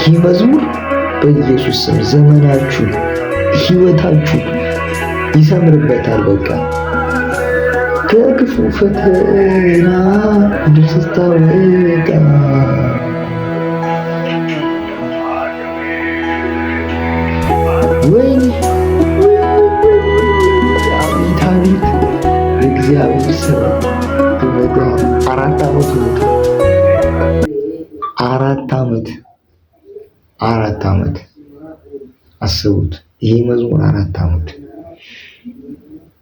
ይህ መዝሙር በኢየሱስ ስም ዘመናችሁ፣ ህይወታችሁ ይሰምርበታል። በቃ ከክፉ ፈተና ድል ስታወጣ ወይኔ አቤት አቤት የእግዚአብሔር ስራ 4 ዓመት ሆኖታል። 4 ዓመት፣ 4 ዓመት አስቡት። ይሄ መዝሙር 4 ዓመት።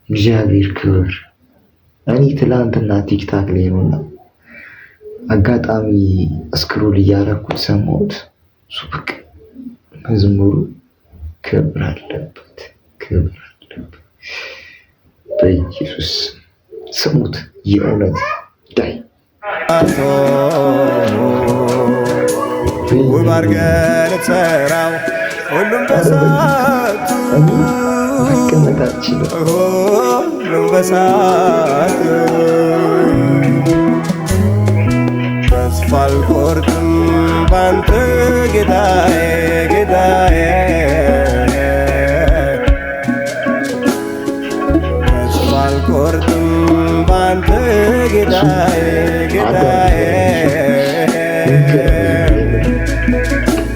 እግዚአብሔር ክብር። እኔ ትላንትና TikTok ላይ ነውና አጋጣሚ scroll እያደረኩት ሰማሁት። ሱብቅ መዝሙሩ ክብር አለበት፣ ክብር አለበት። በኢየሱስ ስሙት። የእውነት ዳይ ውብ አድርገህ ልትሰራው ሁሉም በሰዓቱ፣ መቀመጥ አልችልም። ሁሉም በሰዓቱ። ተስፋ አልቆርጥም ባንተ ጌታዬ፣ ጌታዬ፣ ተስፋ አልቆርጥም ባንተ ጌታዬ፣ ጌታዬ፣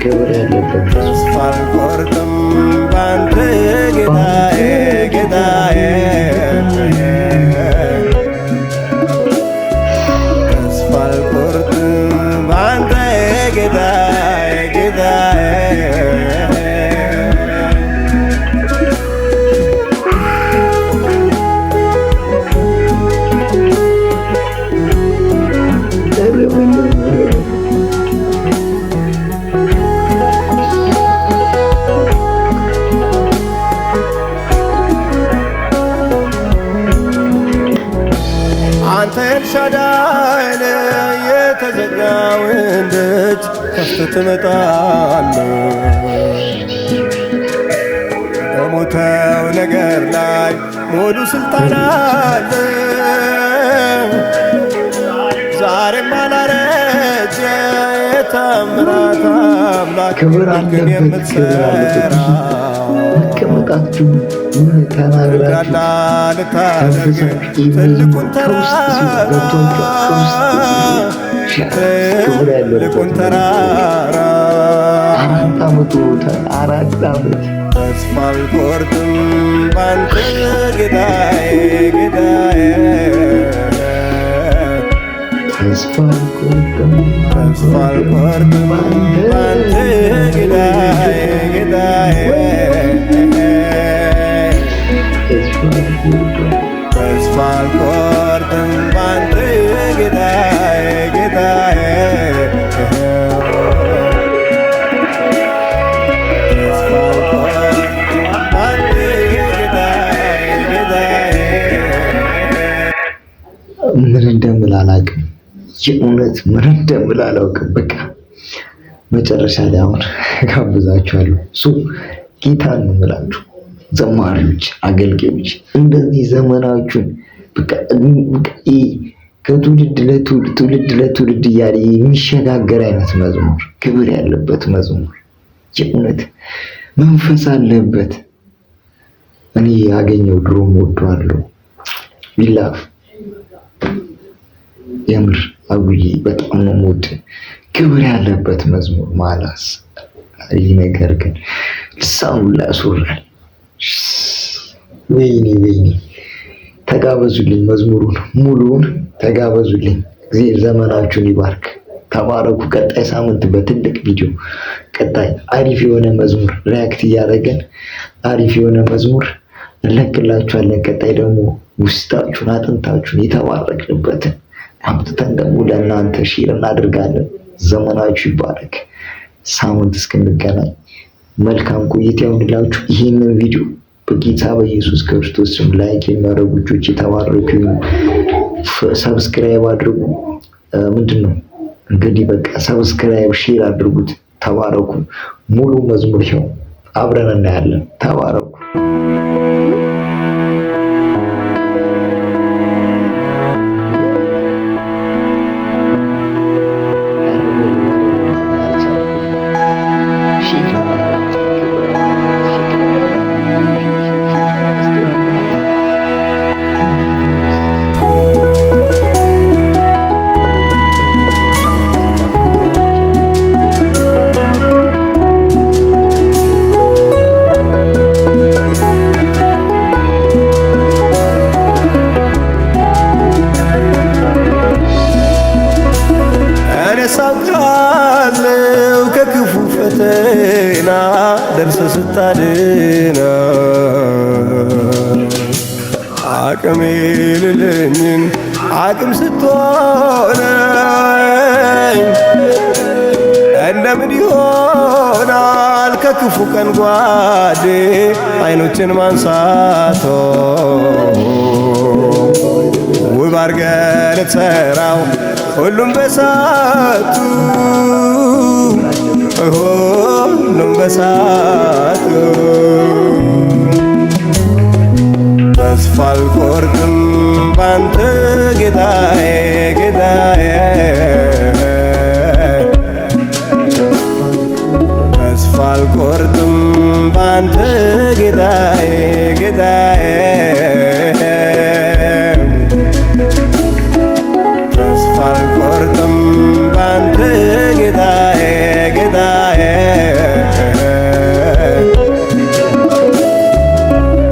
ክብር ያለበት ተስፋ አልቆርጥም ባንተ ጌታዬ፣ ጌታዬ፣ ተስፋ አልቆርጥም ባንተ ጌታዬ፣ ጌታዬ። አንተ ኤልሻዳይ ነህ፣ የተዘጋውን ደጅ ከፍተህ ትመጣለህ። በሞተው ነገር ላይ ሙሉ ስልጣን አለ። ዛሬም አላረጀ የታምራት አምላክ ክብር ድንቅን አለበት፣ ክብር አለበት። የምትሰራ መቀመጣችሁ ምን ተናግራችሁ ጋላ ልታደርግ ተንፍሳችሁ ይህ ትልቁን መዝሙር ከውስጥ ሲሆን ተራራ ገብቷችሁ ከውስጥ ሲሆን ክብር ያለበት ትልቁን መዝሙር። ተራራ 4 ዓመት ሆኖታል። 4 ዓመት። ተስፋ አልቆርጥም ባንተ ጌታዬ፣ ጌታዬ፣ ተስፋ አልቆርጥም ተስፋ አልቆርጥም ባንተ ጌታዬ፣ ጌታዬ፣ ተስፋ አልቆርጥም። ተስፋ አልቆርጥም ባንተ ጌታዬ፣ ጌታዬ፣ ተስፋ አልቆርጥም ባንተ ጌታዬ፣ ጌታዬ። ምን እንደምል አላውቅም። የእውነት ምን እንደምል አላውቅም። በቃ መጨረሻ ላይ አሁን ጋብዛችኋለሁ። So ጌታን ነው የምላችሁ፣ ዘማሪዎች፣ አገልጋዮች እንደዚህ ዘመናችሁን በቃ ይሄ ከትውልድ ለትውልድ፣ ትውልድ ለትውልድ እያለ የሚሸጋገር አይነት መዝሙር፣ ክብር ያለበት መዝሙር፣ የእውነት መንፈስ አለበት። እኔ ያገኘው ድሮም ወደዋለሁ። We love የምር አጉዬ በጣም ነው የምወድ። ክብር ያለበት መዝሙር ማላስ ይህ ነገር ግን ልሳኑ ላይ ያስወራል። ወይኔ ወይኔ፣ ተጋበዙልኝ፣ መዝሙሩን ሙሉውን ተጋበዙልኝ። እግዚአብሔር ዘመናችሁን ይባርክ። ተባረኩ። ቀጣይ ሳምንት በትልቅ ቪዲዮ ቀጣይ አሪፍ የሆነ መዝሙር react እያደረገን አሪፍ የሆነ መዝሙር እንለቅላችኋለን። ቀጣይ ደግሞ ውስጣችሁን አጥንታችሁን የተባረክንበትን አምጥተን ደግሞ ለእናንተ share እናደርጋለን። ዘመናችሁ ይባረክ። ሳምንት እስክንገናኝ መልካም ቆይታ ይሁንላችሁ። ይህንን ቪዲዮ በጌታ በኢየሱስ ክርስቶስ ስም like የሚያደርጉ እጆች የተባረኩ ይሁኑ። Subscribe አድርጉ። ምንድን ነው እንግዲህ በቃ subscribe፣ share አድርጉት። ተባረኩ። ሙሉ መዝሙር ይኸው አብረን እናያለን። ተባረኩ። ሳውቃለው ከክፉ ፈተና ደርሰህ ስታድነው፣ አቅም የሌለኝን አቅም ስትሆነኝ እንደምን ይሆናል ከክፉ ቀን ጓዴ አይኖችን ማንሳቶ? ውብ አርገህ ልትሰራው ሁሉም በሳቱ፣ ሁሉም በሳቱ። ተስፋ አልቆርጥም ባንተ ጌታዬ፣ ጌታዬ። ተስፋ አልቆርጥም ባንተ ጌታዬ፣ ጌታዬ። ተስፋ አልቆርጥም ባንተ ጌታዬ፣ ጌታዬ።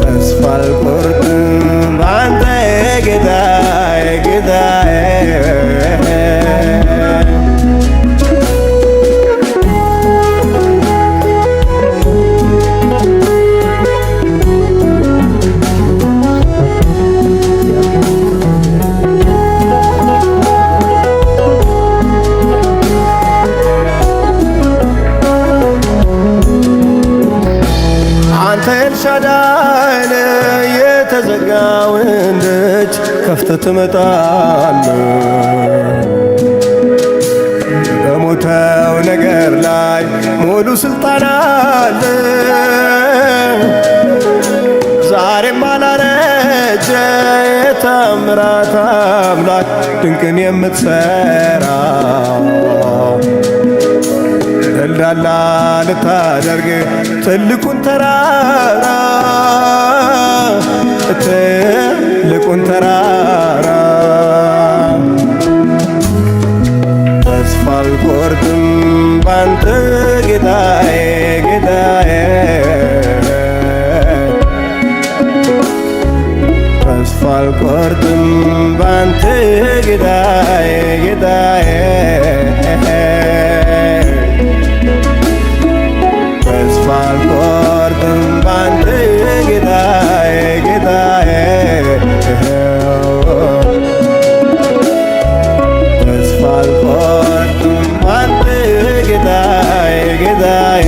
ተስፋ አልቆርጥም ባንተ ጌታዬ፣ ጌታዬ። አንተ ኤልሻዳይ ነህ፣ የተዘጋውን ደጅ ከፍተህ ትመጣለህ። በሞተው ነገር ላይ ሙሉ ስልጣን አለ። ዛሬም አላረጀ የታምራት አምላክ፣ ድንቅን የምትሰራ፣ ደልዳላ ልታደርግ ትልቁን ተራራ፣ ትልቁን ተራራ። ተስፋ አልቆርጥም ባንተ ጌታዬ፣ ጌታዬ። ተስፋ አልቆርጥም ባንተ ጌታዬ፣ ጌታዬ። ተስፋ አልቆርጥም ባንተ ጌታዬ፣ ጌታዬ። ተስፋ አልቆርጥም ባንተ ጌታዬ፣ ጌታዬ።